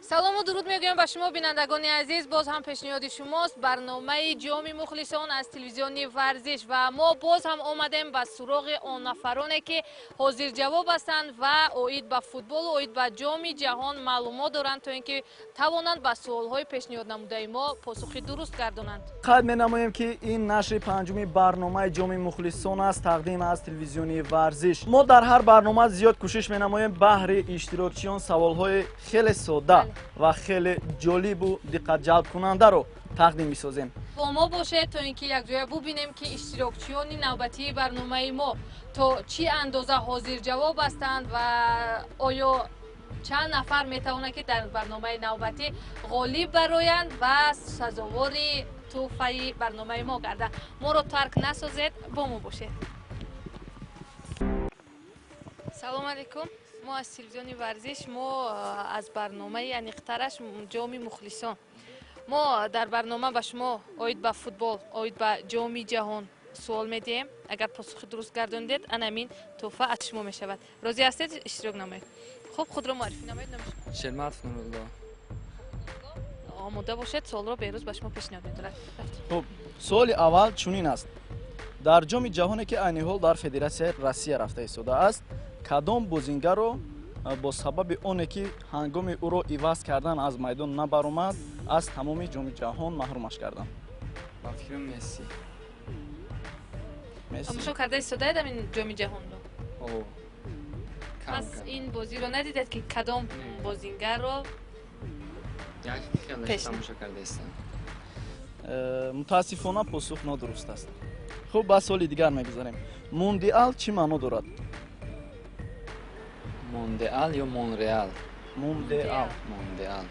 Салому дуруд мегӯям ба шумо бинандагони азиз. Боз ҳам пешниҳоди шумост барномаи ҷоми мухлисон аз телевизиони варзиш ва мо боз ҳам омадем ба суроғи он нафароне ки ҳозирҷавоб ҳастанд ва оид ба футболу оид ба ҷоми ҷаҳон маълумот доранд, то ин ки тавонанд ба суолҳои пешниҳод намудаи мо посухи дуруст гардонанд. Қайд менамоем, ки ин нашри панҷуми барномаи ҷоми мухлисон аст, тақдим аз телевизиони варзиш. Мо дар ҳар барнома зиёд кӯшиш менамоем баҳри иштирокчиён саволҳои хеле содда ва хеле ҷолибу диққатҷалбкунандаро тақдим бисозем. Бо мо бошед, то ин ки якҷоя бубинем, ки иштирокчиёни навбатии барномаи мо то чӣ андоза ҳозирҷавоб ҳастанд ва оё чанд нафар метавонанд, ки дар барномаи навбатӣ ғолиб бароянд ва сазовори тӯҳфаи барномаи мо гарданд. Моро тарк насозед, бо мо бошед. Салому алайкум. Мо аз телевизиони варзиш, мо аз барномаи аниқтараш ҷоми мухлисон. Мо дар барнома ба шумо оид ба футбол, оид ба ҷоми ҷаҳон суол медиҳем. Агар посухи дуруст гардонидед, анамин тӯҳфа аз шумо мешавад. Розӣ ҳастед иштирок намоед? Хуб, худро муаррифӣ намоед. Номи шумо? Шерматов Нурулло. Омода бошед, суолро Беҳрӯз ба шумо пешниҳод медорад. Хуб, суоли аввал чунин аст. Дар ҷоми ҷаҳоне, ки айни ҳол дар Федератсияи Россия рафта истодааст, кадом бозингарро бо сабаби оне, ки ҳангоми ӯро иваз кардан аз майдон набаромад, аз тамоми ҷоми ҷаҳон маҳрумаш карданд? Ба фикрам, Месси. Тамошо карда истодаед ҳамин ҷоми ҷаҳонро? Пас ин бозиро надидед, ки кадом бозингарро? Тамошо карда истам. Мутаассифона, посух нодуруст аст. Хуб, ба суоли дигар мегузарем. Мундиал чӣ маъно дорад? Мондеал ё Монреал? Мундеал. Мондеал,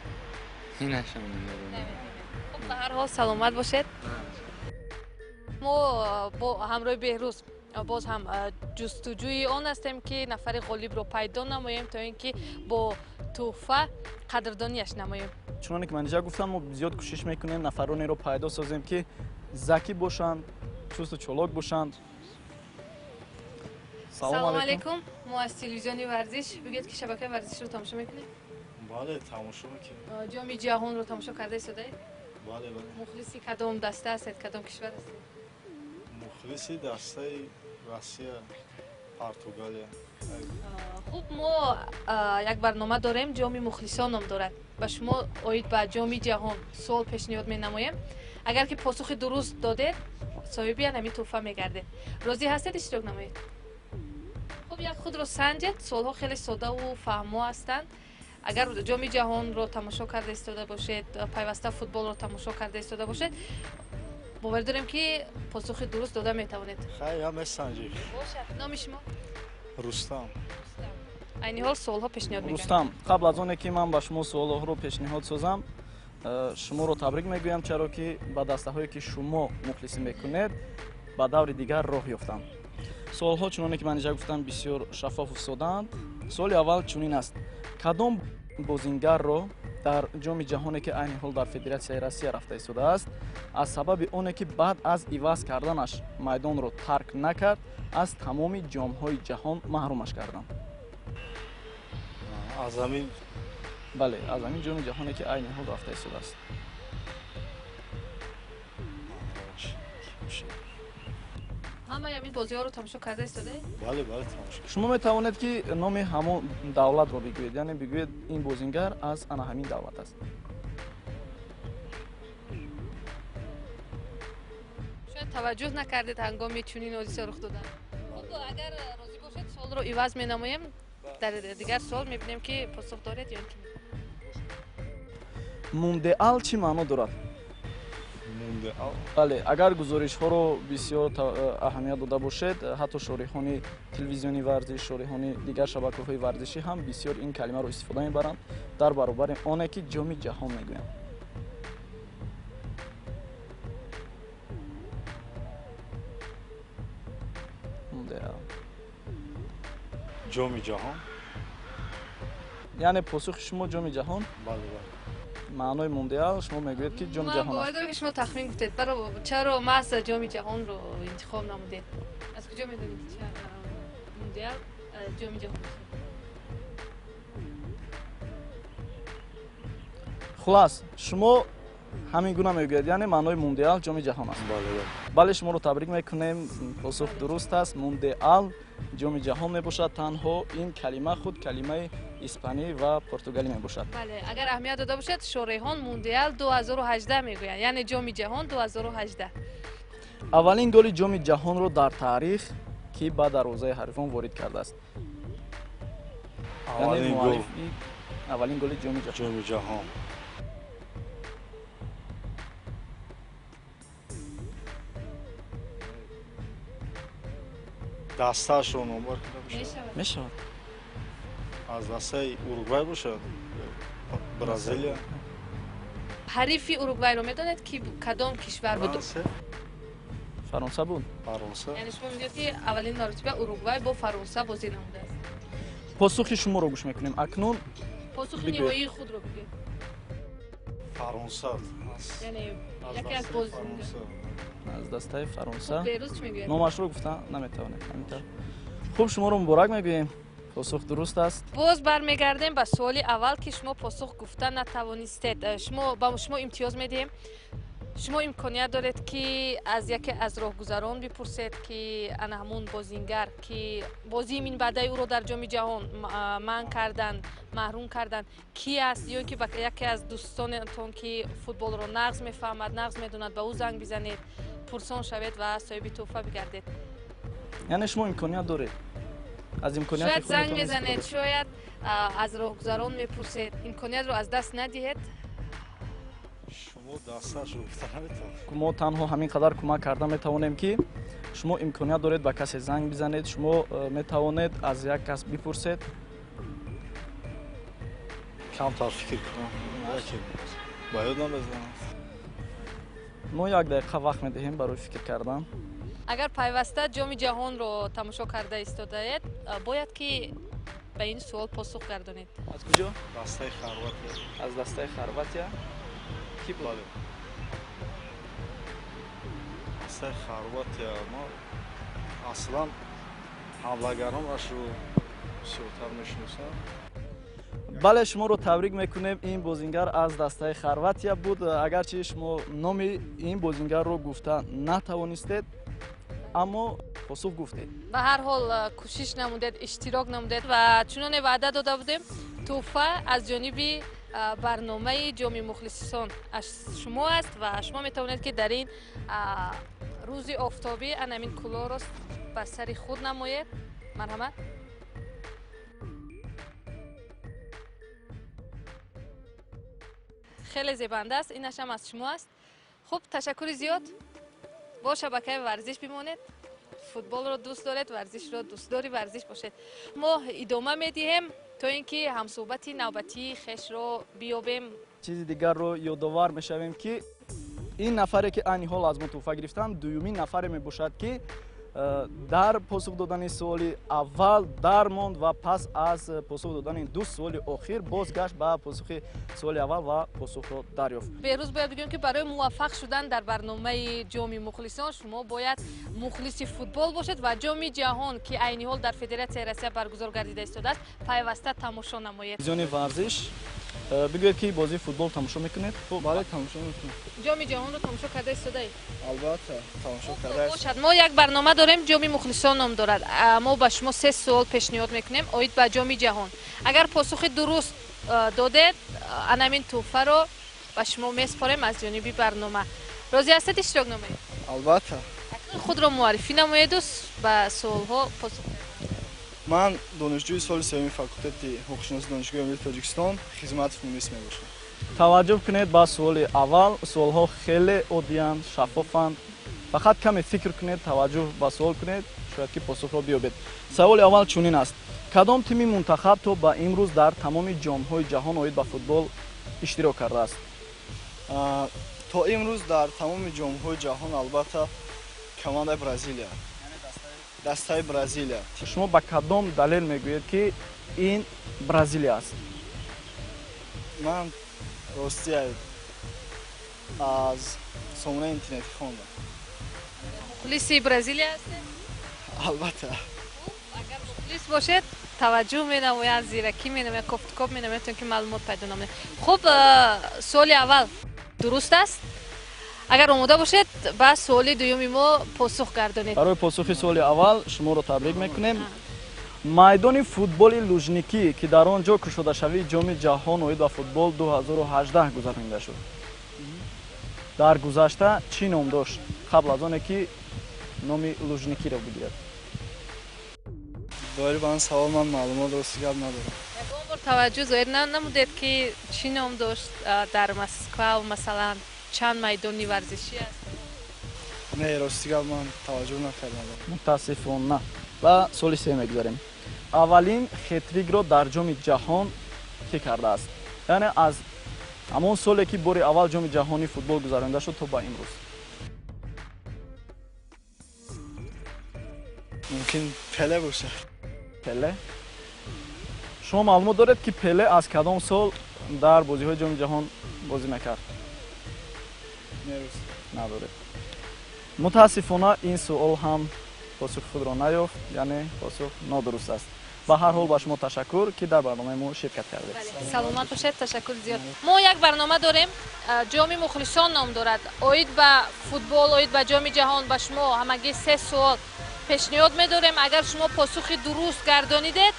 инашам намедонам. Хуб, ба ҳар ҳол саломат бошед. Мо бо ҳамроҳи Беҳрӯз боз ҳам ҷустуҷӯи он ҳастем, ки нафари ғолибро пайдо намоем, то ин ки бо тӯҳфа қадрдонияш намоем. Чуноне ки Манижа гуфтам, мо зиёд кӯшиш мекунем нафаронеро пайдо созем, ки закӣ бошанд, чусту чолок бошанд. Салому алайкум. Мо аз телевизиони варзиш. Бигӯед, ки шабакаи варзишро тамошо мекунед? Бале, тамошо мекунем. Ҷоми ҷаҳонро тамошо карда истодаед? Бале, бале. Мухлиси кадом даста ҳастед, кадом кишвар ҳастед? Мухлиси дастаи Россия, Португалия. Хуб, мо як барнома дорем, ҷоми мухлисон ном дорад. Ба шумо оид ба ҷоми ҷаҳон суол пешниҳод менамоем. Агар ки посухи дуруст додед, соҳиби ҳамин тӯҳфа мегардед. Розӣ ҳастед иштирок намоед? Хуб, як худро санҷед. Суолҳо хеле соддаву фаҳмо ҳастанд. Агар ҷоми ҷаҳонро тамошо карда истода бошед, пайваста футболро тамошо карда истода бошед, боварӣ дорем, ки посухи дуруст дода метавонед. Хайр, я месанҷем. Бошад. Номи шумо? Рустам. Айни ҳол суолҳо пешниҳод мекардам. Рустам, қабл аз оне ки ман ба шумо суолҳоро пешниҳод созам, шуморо табрик мегӯям, чаро ки ба дастаҳое, ки шумо мухлисӣ мекунед, ба даври дигар роҳ ёфтанд. Суолҳо, чуноне ки Манижа гуфтам, бисёр шаффофу содаанд. Суоли аввал чунин аст. Кадом бозингарро дар ҷоми ҷаҳоне, ки айни ҳол дар Федератсияи Россия рафта истодааст, аз сабаби оне, ки баъд аз иваз карданаш майдонро тарк накард, аз тамоми ҷомҳои ҷаҳон маҳрумаш карданд? Аз ҳамин? Бале, аз ҳамин ҷоми ҷаҳоне, ки айни ҳол рафта истодааст. Ҳамаи ҳамин бозиҳоро тамошо карда истодаед? Бале, бале, тамошо. Шумо метавонед, ки номи ҳамон давлатро бигӯед, яъне бигӯед, ин бозингар аз ана ҳамин давлат аст. Шояд таваҷҷӯҳ накардед ҳангоми чунин ҳодиса рух додан. Хуб, агар розӣ бошед, суолро иваз менамоем. Дар дигар суол мебинем, ки посух доред ё ки. Мундеал чӣ маъно дорад? Мундеал? Бале, агар гузоришҳоро бисёр аҳамият дода бошед, ҳатто шориҳони телевизиони варзиш, шориҳони дигар шабакаҳои варзишӣ ҳам бисёр ин калимаро истифода мебаранд дар баробари оне, ки ҷоми ҷаҳон мегӯянд. Мундеал. Ҷоми ҷаҳон. Яъне посухи шумо ҷоми ҷаҳон? Бале, бале. Маънои мундиал, шумо мегӯед, ки ҷоми ҷаҳон Ман аст. бовар дорам, ки шумо тахмин гуфтед. Баро чаро маҳз ҷоми ҷаҳонро интихоб намудед? Аз куҷо медонед, ки мундиал ҷоми ҷаҳон мешавад? Хулас, шумо ҳамин гуна мегӯяд, яъне маънои мундиал ҷоми ҷаҳон аст. Бале, шуморо табрик мекунем, посух дуруст аст. Мундиал ҷоми ҷаҳон мебошад. Танҳо ин калима худ калимаи испанӣ ва португалӣ мебошад. Бале, агар аҳамият дода бошад, шореҳон мундиал 2018 мегӯянд, яъне ҷоми ҷаҳон 2018. Аввалин голи ҷоми ҷаҳонро дар таърих ки ба дарвозаи ҳарифон ворид кардааст? Аввалин голи ҷоми ҷаҳон. Ҷоми ҷаҳон. Дастаашро номбар карда бошад? Мешавад. Аз дастаи Уругвай бошад? Бразилия? Ҳарифи Уругвайро медонед, ки кадом кишвар буд? Фаронса буд. Фаронса. Яъне шумо мегӯед, ки аввалин маротиба Уругвай бо Фаронса бозӣ намудааст. Посухи шуморо гӯш мекунем. Акнун посухи ниҳоии худро бигӯед. Фаронса. Яъне яке аз бозингар. Аз дастаи Фаронса. Берӯз чӣ мегӯяд? Номашро гуфта наметавонем. Хуб, шуморо муборак мегӯем. Посух дуруст аст. Боз бармегардем ба суоли аввал, ки шумо посух гуфта натавонистед. Шумо ба шумо имтиёз медиҳем. Шумо имконият доред, ки аз яке аз роҳгузарон бипурсед, ки ана ҳамун бозингар, ки бозии минбаъдаи ӯро дар ҷоми ҷаҳон манъ карданд, маҳрум карданд, ки аст, ё ки ба яке аз дӯстонатон, ки футболро нағз мефаҳмад, нағз медонад, ба ӯ занг бизанед, пурсон шавед ва соҳиби тӯҳфа бигардед. Яъне шумо имконият доред. Аз имконияти шояд занг мезанед, шояд аз роҳгузарон мепурсед. Имкониятро аз даст надиҳед. Шумо дасташро гуфта наметавонед. Мо танҳо ҳамин қадар кӯмак карда метавонем, ки шумо имконият доред ба касе занг бизанед, шумо метавонед аз як кас бипурсед. Камтар фикр кунам, ба ёд намезанам. Мо як дақиқа вақт медиҳем барои фикр кардан. Агар пайваста ҷоми ҷаҳонро тамошо карда истодаед, бояд ки ба ин суол посух гардонед. Аз куҷо? Дастаи Хорватия. Аз дастаи Хорватия. Ки буд? Дастаи Хорватия. Мо аслан ҳамлагаронашро бисёртар мешиносам. Бале, шуморо табрик мекунем. Ин бозингар аз дастаи Хорватия буд. Агарчи шумо номи ин бозингарро гуфта натавонистед, аммо посух гуфтед. Ба ҳар ҳол кӯшиш намудед, иштирок намудед ва чуноне ваъда дода будем, тӯҳфа аз ҷониби барномаи ҷоми мухлисон аз шумо аст ва шумо метавонед, ки дар ин рӯзи офтобӣ анамин кулоҳро ба сари худ намоед. Марҳамат. Хеле зебанда аст, инашам аз шумо аст. Хуб, ташаккури зиёд. Бо шабакаи варзиш бимонед. Футболро дӯст доред, варзишро дӯстдори варзиш бошед. Мо идома медиҳем то ин ки ҳамсӯҳбати навбатии хешро биёбем. Чизи дигарро ёдовар мешавем, ки ин нафаре, ки айни ҳол аз мо тӯҳфа гирифтанд, дуюмин нафаре мебошад, ки дар посух додани суоли аввал дармонд ва пас аз посух додани ду суоли охир бозгашт ба посухи суоли аввал ва посухро дарёфт. Берӯз бояд бигӯем, ки барои муваффақ шудан дар барномаи ҷоми мухлисон шумо бояд мухлиси футбол бошед ва ҷоми ҷаҳон, ки айни ҳол дар Федератсияи Россия баргузор гардида истодааст, пайваста тамошо намоед. Телевизиони варзиш, бигӯед, ки бозии футбол тамошо мекунед? Бале, тамошо мекунам. Ҷоми ҷаҳонро тамошо карда истодаед? Албатта, тамошо карда. Бошад, мо як барнома дорем, ҷоми мухлисон ном дорад. Мо ба шумо се суол пешниҳод мекунем оид ба ҷоми ҷаҳон. Агар посухи дуруст додед, анамин тӯҳфаро ба шумо месупорем аз ҷониби барнома. Розӣ ҳастед иштирок намоед? Албатта. Худро муаррифӣ намоеду ба суолҳо посух. Ман донишҷӯи соли сеюми факултети ҳуқуқшиносии Донишгоҳи Миллии Тоҷикистон Хизматов Мунис мебошам. Таваҷҷӯҳ кунед ба суоли аввал. Суолҳо хеле оддиянд, шаффофанд. Фақат каме фикр кунед, таваҷҷӯҳ ба суол кунед, шояд ки посухро биёбед. Саволи аввал чунин аст: кадом тими мунтахаб то ба имрӯз дар тамоми ҷомҳои ҷаҳон оид ба футбол иштирок кардааст? То имрӯз дар тамоми ҷомҳои ҷаҳон албатта командаи Бразилия. Дастаи Бразилия. Шумо ба кадом далел мегӯед, ки ин Бразилия аст? Ман ростия аз сомонаи интернетӣ хондам. Мухлиси Бразилия ҳастед? Албатта. Агар мухлис бошед, Таваҷҷӯҳ менамоянд, зиракӣ менамоянд, кофтукоб менамоянд, то ин ки маълумот пайдо намоянд. Хуб, суоли аввал дуруст аст. Агар омода бошед, ба суоли дуюми мо посух гардонед. Барои посухи суоли аввал шуморо табрик мекунем. Майдони футболи Лужникӣ, ки дар он ҷо кушодашавии Ҷоми ҷаҳон оид ба футбол 2018 гузаронида шуд, дар гузашта чӣ ном дошт қабл аз оне ки номи Лужникиро бигирад? Доир ба он савол ман маълумот, рости гап, надорам. Ягон бор таваҷҷӯҳ зоҳир намудед, ки чӣ ном дошт дар Москва, масалан, чанд майдони варзишӣ аст? Не, рости гап, ман таваҷҷӯҳ накардам. Мутаассифона. Ба суоли се мегузарем. Аввалин хетрикро дар Ҷоми ҷаҳон кӣ кардааст, яъне аз ҳамон соле ки бори аввал Ҷоми ҷаҳони футбол гузаронида шуд то ба имрӯз? Мумкин, Пеле бошад. Пеле? Шумо маълумот доред, ки Пеле аз кадом сол дар бозиҳои Ҷоми ҷаҳон бозӣ мекард? Не, рост. Надоред. Мутаассифона, ин суол ҳам посухи худро наёфт, яъне посух нодуруст аст. Ба ҳар ҳол, ба шумо ташаккур, ки дар барномаи мо ширкат кардед. Саломат бошед, ташаккур зиёд. Мо як барнома дорем, Ҷоми мухлисон ном дорад. Оид ба футбол, оид ба Ҷоми ҷаҳон ба шумо ҳамагӣ се суол пешниҳод медорем. Агар шумо посухи дуруст гардонидед,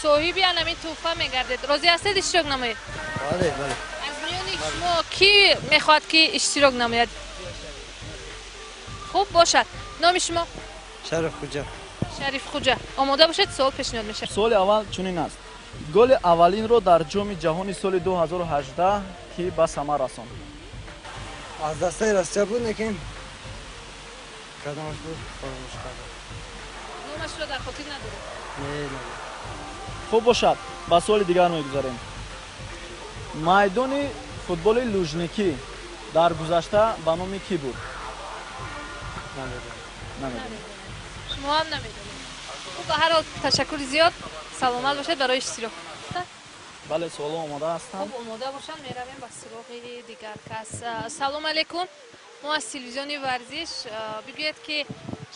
соҳиби анамин тӯҳфа мегардед. Розӣ ҳастед иштирок намоед? Бале, бале. Аз миёни шумо кӣ мехоҳад, ки иштирок намояд? Хуб бошад. Номи шумо? Шариф Хуҷа. Шариф Хуҷа, омода бошед, суол пешниҳод мешавад. Суоли аввал чунин аст: голи аввалинро дар Ҷоми ҷаҳони соли 2018 кӣ ба самар расонд? Аз дастаи Россия буд, лекин кадомаш буд, фаромӯш кардам. Номашро дар хотир надоред? Не, не. Хуб бошад, ба суоли дигар мегузарем. Майдони футболи Лужникӣ дар гузашта ба номи кӣ буд? Намедонам. Намедонед? Шумо ҳам намедонед. Хуб, ба ҳар ҳол, ташаккури зиёд, саломат бошед барои иштирок. Бале, суолҳо омода ҳастанд. Хуб, омода бошанд, меравем ба суроғи дигар кас. Салом алейкум, мо аз телевизиони Варзиш. Бигӯед, ки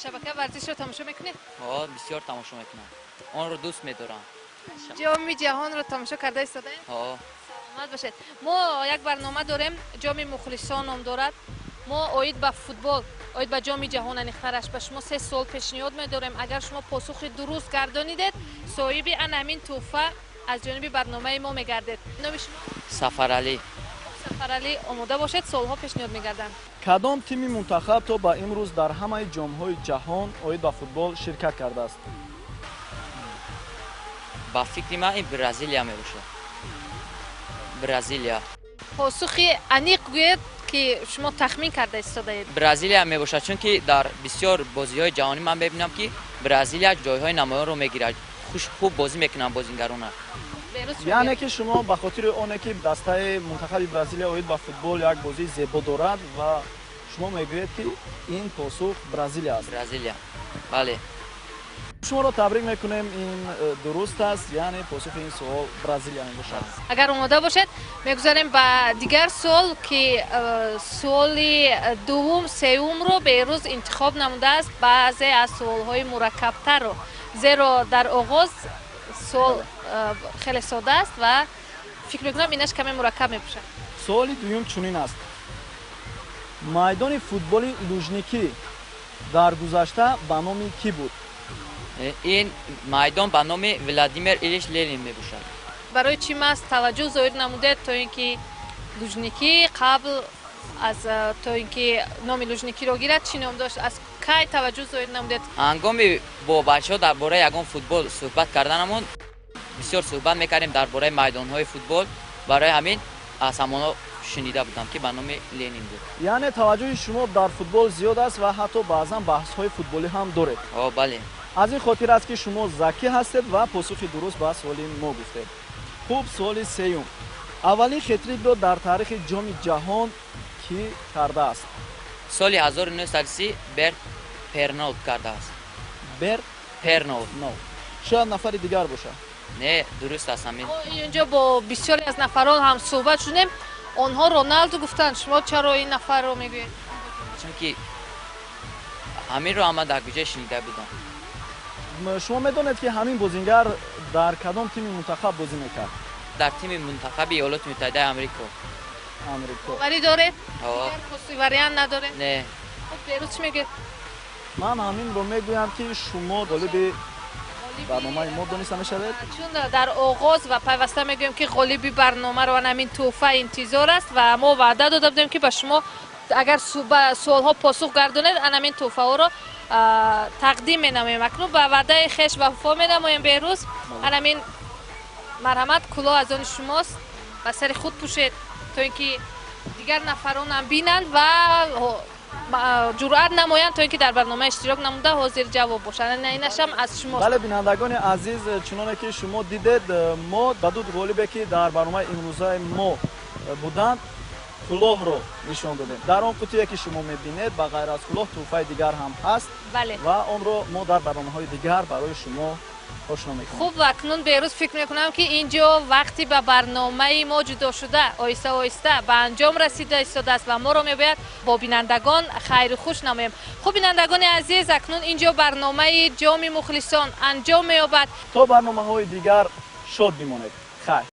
шабакаи Варзишро тамошо мекунед? Ҳо, бисёр тамошо мекунам, онро дӯст медорам. Ҷоми ҷаҳонро тамошо карда истодаем? Ҳо. Саломат бошед. Мо як барнома дорем, Ҷоми мухлисон ном дорад. Мо оид ба футбол, оид ба Ҷоми ҷаҳон, аниқтараш, ба шумо се суол пешниҳод медорем. Агар шумо посухи дуруст гардонидед, соҳиби ан ҳамин тӯҳфа аз ҷониби барномаи мо мегардед. Номи шумо? Сафаралӣ. Сафаралӣ, омода бошед, суолҳо пешниҳод мегарданд. Кадом тими мунтахаб то ба имрӯз дар ҳамаи ҷомҳои ҷаҳон оид ба футбол ширкат кардааст? Ба фикри ман, ин Бразилия мебошад, Бразилия. Посухи аниқ гӯед, ки шумо тахмин карда истодаед. Бразилия мебошад, чунки дар бисёр бозиҳои ҷаҳонӣ ман мебинам, ки Бразилия ҷойҳои намоёнро мегирад, хуш хуб бозӣ мекунанд бозингарона. Берӯз, шумо Яъне ки шумо ба хотири оне ки дастаи мунтахаби Бразилия оид ба футбол як бозии зебо дорад ва шумо мегӯед, ки ин посух Бразилия аст? Бразилия, бале. Шуморо табрик мекунем, ин дуруст аст, яъне посухи ин суол Бразилия мебошад. Агар омода бошед, мегузарем ба дигар суол, ки суоли дуввум, сеюмро Берӯз интихоб намудааст, баъзе аз суолҳои мураккабтарро, зеро дар оғоз суол хеле сода аст ва фикр мекунам, инаш каме мураккаб мебошад. Суоли дуюм чунин аст: майдони футболи Лужникӣ дар гузашта ба номи кӣ буд? Ин майдон ба номи Владимир Илич Ленин мебошад. Барои чӣ маҳз таваҷҷӯҳ зоҳир намудед, то ин ки Лужникӣ қабл аз то ин ки номи Лужникиро гирад, чӣ ном дошт? Аз кай таваҷҷӯҳ зоҳир намудед? Ҳангоми бо бачаҳо дар бораи ягон футбол суҳбат карданамон, бисёр суҳбат мекардем дар бораи майдонҳои футбол. Барои ҳамин аз ҳамонҳо шунида будам, ки ба номи Ленин буд. Яъне таваҷҷӯҳи шумо дар футбол зиёд аст ва ҳатто баъзан баҳсҳои футболӣ ҳам доред? О, бале. Аз ин хотир аст, ки шумо закӣ ҳастед ва посухи дуруст ба суоли мо гуфтед. Хуб, суоли сеюм: аввалин хетрикро дар таърихи Ҷоми ҷаҳон кӣ кардааст? Соли 1930 Берт Пернолд кардааст. Берт Пернолд. Но, шояд нафари дигар бошад. Не, дуруст аст ҳамин. Мо инҷо бо бисёре аз нафарон ҳам суҳбат шудем, онҳо Роналду гуфтанд. Шумо чаро ин нафарро мегӯед? Чунки ҳаминро ҳама дар куҷо шунида будам. Шумо медонед, ки ҳамин бозингар Дар кадом тими мунтахаб бозӣ мекард? Дар тими мунтахаби Иёлоти Муттаҳидаи Амрико. Амрико. Боварӣ доред? Ҳо. Дигар вариант надоред? Не. Хуб, Беҳрӯз чӣ мегӯед? Ман ҳаминро мегӯям, ки шумо ғолиби барномаи мо дониста мешавед. Чун дар оғоз ва пайваста мегӯем, ки ғолиби барномаро ҳамин тӯҳфа интизор аст ва мо ваъда дода будем, ки ба шумо агар ба суолҳо посух гардонед, ан ҳамин тӯҳфаҳоро тақдим менамоем. Акнун ба ваъдаи хеш вафо менамоем. Беҳрӯз, ан ҳамин марҳамат, кулоҳ аз они шумост, ба сари худ пӯшед, то ин ки дигар нафаронам бинанд ва ҷуръат намоянд, то ин ки дар барнома иштирок намуда ҳозир ҷавоб бошанд. Инашам аз шумост. Бале, бинандагони азиз, чуноне ки шумо дидед, мо ба ду ғолибе, ки дар барномаи имрӯзаи мо буданд, кулоҳро нишон додем. Дар он қутие, ки шумо мебинед, ба ғайр аз кулоҳ тӯҳфаи дигар ҳам ҳаст ва онро мо дар барномаҳои дигар барои шумо ошно мекунем. Хуб, акнун, Беҳрӯз, фикр мекунам, ки ин ҷо вақти ба барномаи мо ҷудо шуда оҳиста оҳиста ба анҷом расида истодааст ва моро мебояд бо бинандагон хайру хуш намоем. Хуб, бинандагони азиз, акнун ин ҷо барномаи Ҷоми мухлисон анҷом меёбад. То барномаҳои дигар шод бимонед. Хайр.